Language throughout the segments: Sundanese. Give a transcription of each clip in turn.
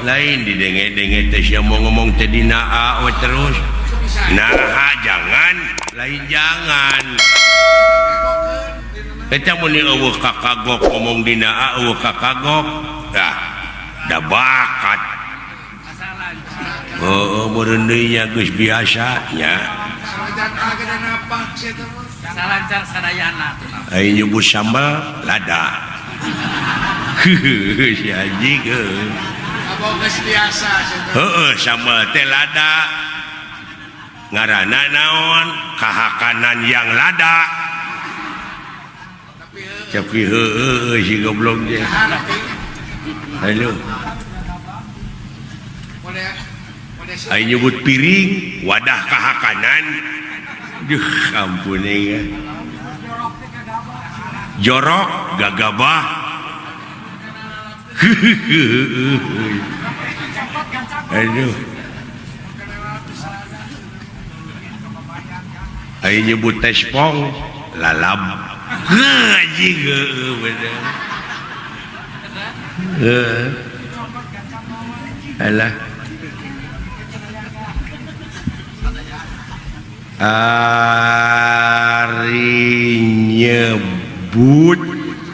Lain didenge-denge teh sia mau ngomong teh dina A we terus. Nah, jangan, lain jangan. Eta mun eueuh kakagok ngomong dina A eueuh kakagok. Dah, da bakat. Heueuh meureun deui nya geus biasa nya. Salancar sadayana. Aing nyebut sambal lada. Si anjing heueuh. Biasa. Heeh, sambal teh lada. Ngaranna naon? Kahakanan yang lada. Tapi heueuh si goblok teh. Halo. Aing nyebut piring, wadah kahakanan. Duh, ampun aing. Jorok gagabah. Aduh. Aing nyebut tespong lalab. Anjing heueuh bener. Heuh. Alah. Ari nyebut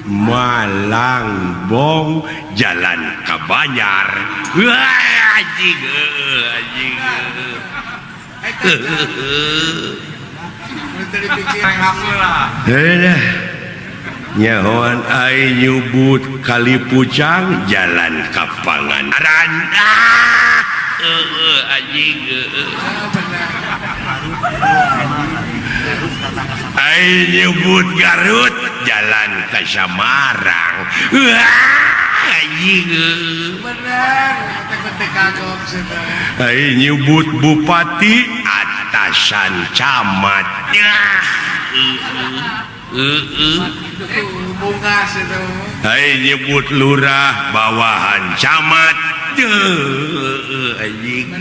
Malangbong jalan ka Banjar. Wah, anjing heueuh anjing. Heuh. Nyahoan aing nyebut Kali Pucang jalan ka Pangandaran. Ah, heueuh anjing heueuh. Aing nyebut Garut jalan ka Samarang. Wah, anjing heueuh. Bener, teh kagok cenah. Aing nyebut bupati atasan camat. Yah, heueuh. Bunga cenah. Aing nyebut lurah bawahan camat. Heueuh anjing.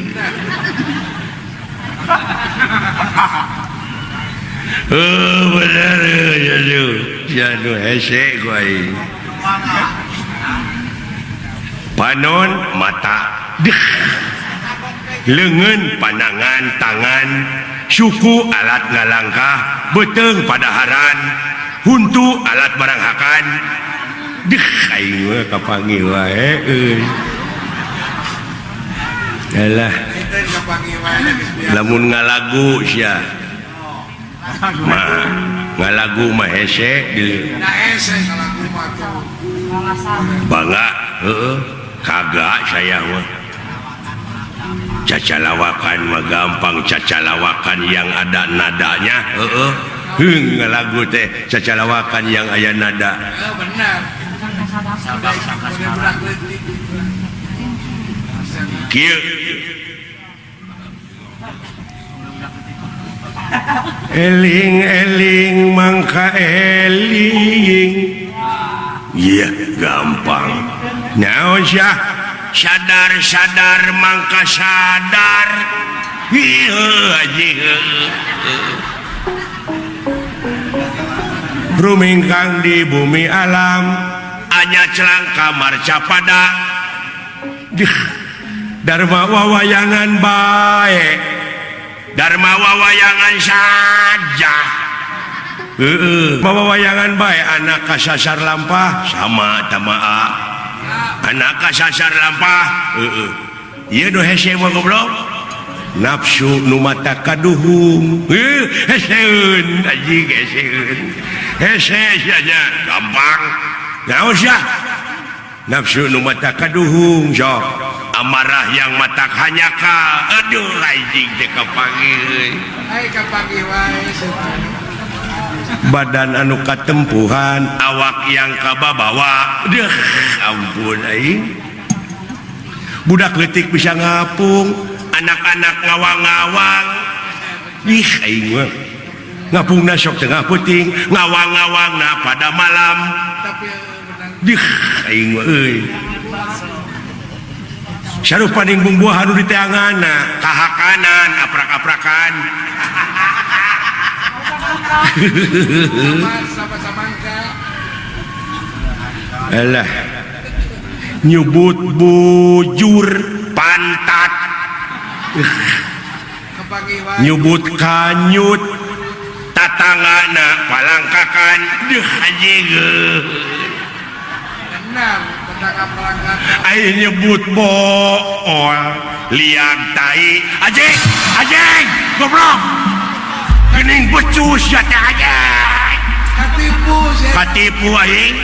Heuh bener heueuh sia nu hese ku aing. Panon mata, deh. Leungeun panangan tangan, suku alat ngalangkah, beuteung padaharan, huntu alat baranghakan. Deh aing mah kapanggih wae euy. Alah. Lamun ngalagu sia. Mah ngalagu mah hese deui. Bangga heueuh kagak saya mah. Cacalawakan mah gampang, cacalawakan yang ada nadanya heueuh. Heuh ngalagu teh cacalawakan yang aya nada. Heeh bener. Kieu. Eling-eling mangka eling. Iya gampang. Naon sia? Sadar-sadar mangka sadar. Ieu anjing. Rumingkang di bumi alam, anya celang kamar capada. Dharma wawayangan bae. Dharma wawayangan saja. Heeh, wawayangan bae anak kasasar lampah sama tamaa. Anak kasasar lampah, heeh. Ieu nu hese mah goblok. Nafsu nu mata kaduhung. Heuh, heseun anjing heseun. Hese sia nya gampang. Naon sia? Nafsu nu mata kaduhung sok. Amarah yang matak hanyaka. Aduh anjing teh kapanggih euy. Ai kapanggih wae cenah. Badan anu katempuhan, awak yang kababawa. Deuh, ampun aing. Budak leutik bisa ngapung, anak-anak ngawang-ngawang. Ih aing mah. Ngapungna sok tengah peuting, ngawang-ngawangna pada malam. Deuh aing mah euy. Sarupaning bumbuahan nu diteanganna, kahakanan, aprak-aprakan. Alah. Nyebut bujur pantat. Kapanggih wae. Nyebut kanyut tatanggana palangkakan. Deuh, anjing. Benar, tetangga pelanggan. Aing nyebut bool liang tai. Anjing, anjing, goblok, geuning becus ya teh, anjing. Katipu sih. Katipu aing.